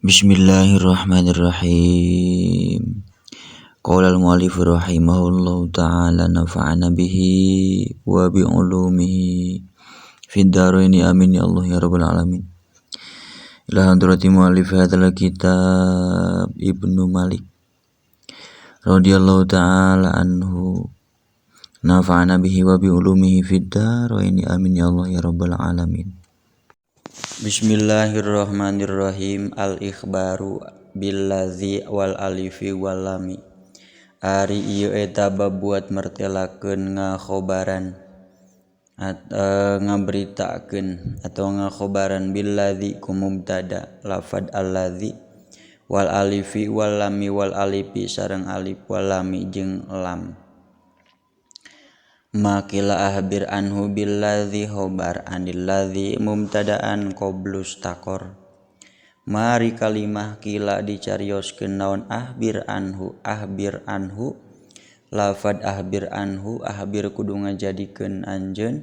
Bismillahirrahmanirrahim. Qala al-mu'allif rahimahullahu ta'ala nafa'ana bihi wa bi ulumihi fid dharaini amin ya Allah ya rabbal alamin. Ila hadrati mu'allif hadzal kitab Ibnu Malik radhiyallahu ta'ala anhu nafa'ana bihi wa bi ulumihi fid dharaini amin ya Allah ya rabbal alamin. Bismillahirrahmanirrahim. Al-ikhbaru billadzi wal alifi wal lami. Ari ieu eta bab buat mertelakeun ngakhobaran ngaberitakeun atau ngakhobaran billadzi ku mubtada lafad alladzi wal alifi wal lami wal alifi sareng alif wal lami jeung lam. Makila ahbir anhu billadzi khobar anilladzi mubtadaan qoblus takor. Mari kalimah kila dicarioskeun naon ahbir anhu ahbir anhu lafad ahbir anhu ahbir kudu ngajadikeun anjeun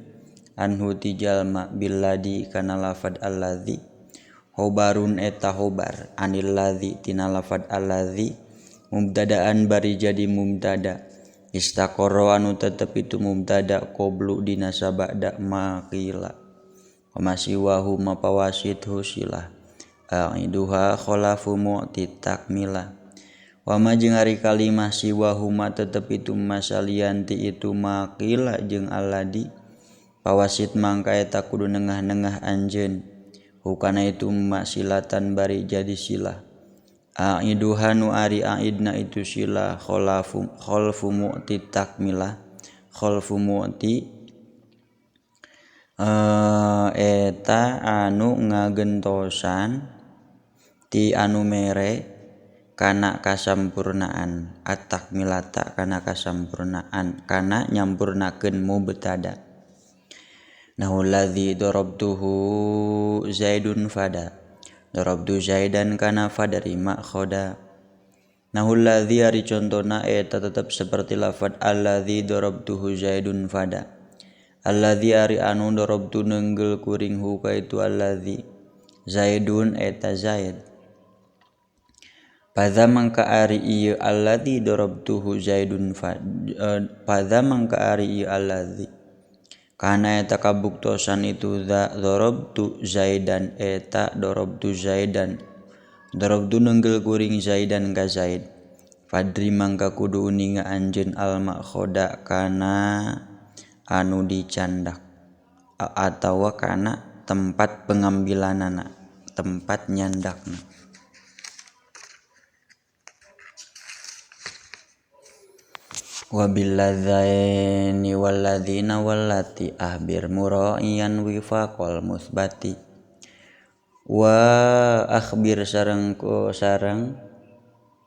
anhu ti jalma billadzi kana lafad alladzi khobarun eta khobar anilladzi tina lafad alladzi mubtadaan bari jadi mubtada istaqarra anu tetep itu mubtada qablu dina sabada maqila wa masiwahu mapawasit husilah aiduha khalafu mu'ti takmila wa ma jeung ari kalimah siwahuma tetep itu masalian ti itu maqila jeung alladzi pawasit mangka eta kudu nengah-nengah anjeun hukana itu masilatan bari jadi silah aiduha nu ari aidna itu sila khalafu khalfu mu'ti takmilah khalfu mu'ti eta anu ngagentosan ti anu mere kana kasampurnaan at-takmilata kana kasampurnaan kana nyampurnakeun mubtada nahu ladzi darabtuhu zaidun fada darabtu zaidan kana fadari ma'khoda. Nahul ladzi ari contona eta tetep seperti lafad alladzi darabtuhu zaidun fada. Alladzi ari anu darabtu neunggel kuring hu ka itu alladzi zaidun eta zaid. Padha mangka ari ieu alladzi darabtuhu zaidun fada. Padha mangka ari ieu alladzi kana eta kabuktosan itu darabtu zaidan eta darabtu zaidan darabtu neunggel kuring zaidan ka zaid fadri mangka kudu uninga anjeun al ma'khoda kana anu dicandak atawa kana tempat pengambilanana tempat nyandakna. Wabilladzaini walladzina wallati ahbir mura'iyan wifaqal musbati wa akhbir sareng ku sareng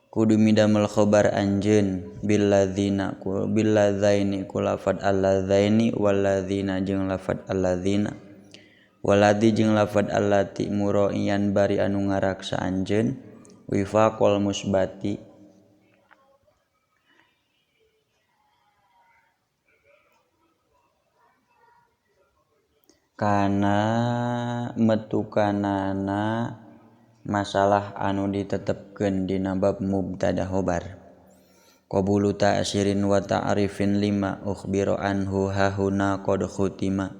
kudu midamel khobar anjeun billadzina ku billadzaini ku lafad alladzaini walladzina jeung lafad alladzina walati jeung lafad allati mura'iyan bari anu ngaraksa anjeun wifaqal musbati kana metukanana masalah anu ditetepkeun dina bab mubtada khobar qabulu ta'sirin wa ta'rifin lima ukhbira anhu hahuna qad khutima.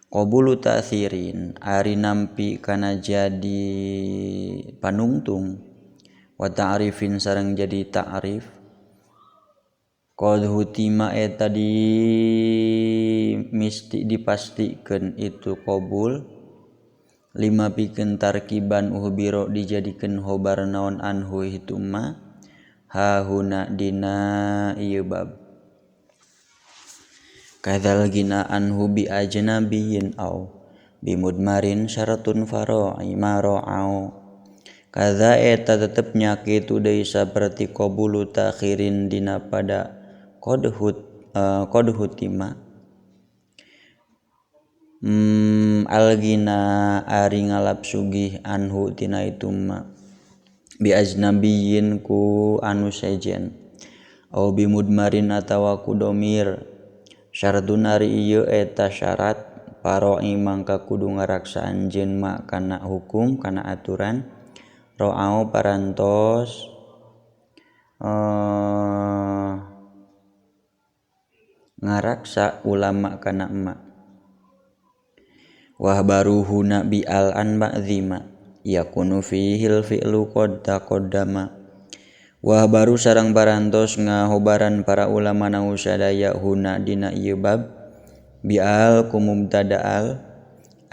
Qabulu ta'sirin ari nampi kana jadi panungtung wa ta'rifin sareng jadi ta'rif qad hutima eta di misti dipastikeun itu qabul lima pikeun tarkiban uhbiro dijadikeun khobar naon anhu itu ma hahuna dina ieu bab kadzal gina anhu bi ajnabiyin au bimudmarin syaratun fara'i ma ra'au. Kadza eta tetep nya kitu deui saperti qabulu ta'khirin dina pada qad hutima algina ari ngalap sugih anhu tina itu ma bi ajnabiyin ku anu sejen au bimudmarin atawa ku domir syaratun ari ieu eta syarat paro'i mangka kudu ngaraksa anjeun ma kana hukum kana aturan Ro'au parantos ngaraksa ulama kana ma wah baruhuna bi al an ba'dhima yakunu fihil fi'lu qad taqaddama wah baru sareng parantos ngahobaran para ulama nausadaya huna dina ieu bab bi al ku mubtada al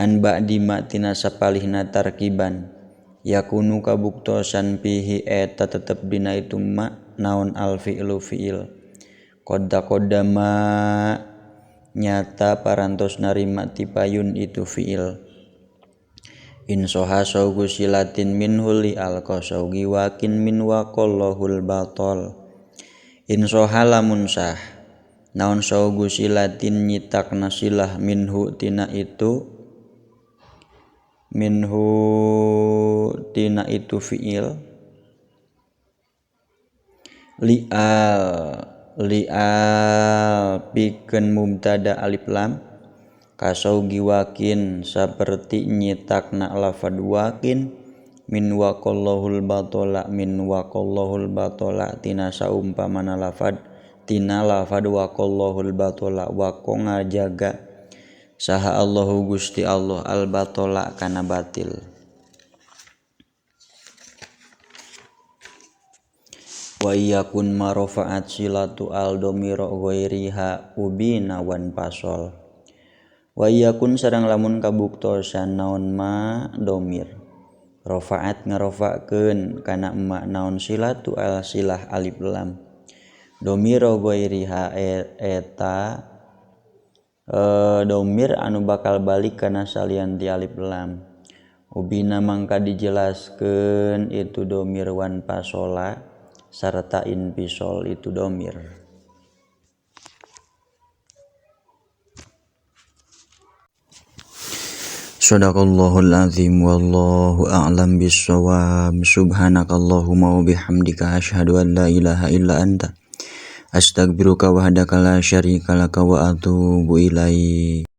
an ba'dima tina sapalihna tarkiban yakunu kabuktosan fihi eta tetep dina itu ma naon al fi'lu fi'il qad taqaddama nyata parantos narima tipayun itu fi'il insoha saugu silatin minhu li al qasaugi wakin min waqallahul batol insoha lamun sah naon saugu silatin nyitakna silah minhu tina itu minhu tina itu fi'il li'al pikeun mubtada alif lam kasaugi wakin saperti nyitakna lafad wakin min waqallahul batola min waqallahul batola tina saumpamana lafad tina lafad waqallahul batola waqo ngajaga saha Allahu Gusti Allah al batola kana batil. Wa iyakun marofa'at silatu al domiro ghairiha ubina wan pasol. Wa iyakun sareng lamun kabuktosan naon ma domir rofaat ngarofa'keun kana ma naon silatu al silah alif lam domiro ghairiha eta domir anu bakal balik kana salian ti alif lam ubina mangka dijelaskeun itu domir wan pasola sarta infisol itu domir. Shadaqallahul azim wallahu a'lam bissawab. Subhanakallahumma wa bihamdika asyhadu an la ilaha illa anta astaghfiruka wahdaka la syarika laka wa atubu ilaik.